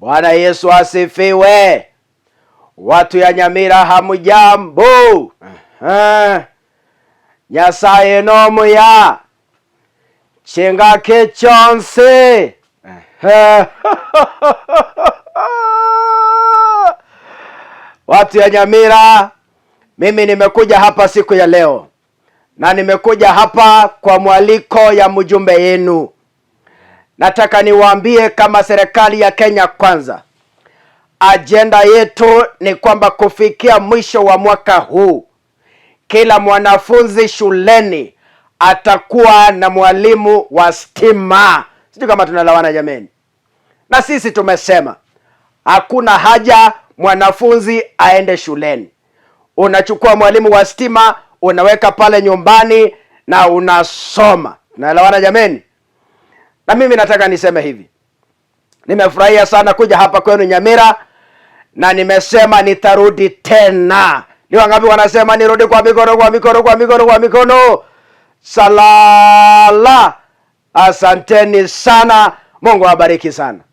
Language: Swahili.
Bwana Yesu asifiwe. Watu ya Nyamira hamujambo? Nyasaye nomuya chingaki chonsi. Watu ya Nyamira, mimi nimekuja hapa siku ya leo na nimekuja hapa kwa mwaliko ya mjumbe yenu. Nataka niwaambie kama serikali ya Kenya Kwanza, ajenda yetu ni kwamba kufikia mwisho wa mwaka huu kila mwanafunzi shuleni atakuwa na mwalimu wa stima. Sijui kama tunalawana jameni. Na sisi tumesema hakuna haja mwanafunzi aende shuleni. Unachukua mwalimu wa stima unaweka pale nyumbani na unasoma. Tunaelewana jameni? Na mimi nataka niseme hivi, nimefurahia sana kuja hapa kwenu Nyamira, na nimesema nitarudi tena. Ni wangapi wanasema nirudi kwa mikono, kwa mikono, kwa mikono, kwa mikono? Salala. Asanteni sana, Mungu awabariki sana.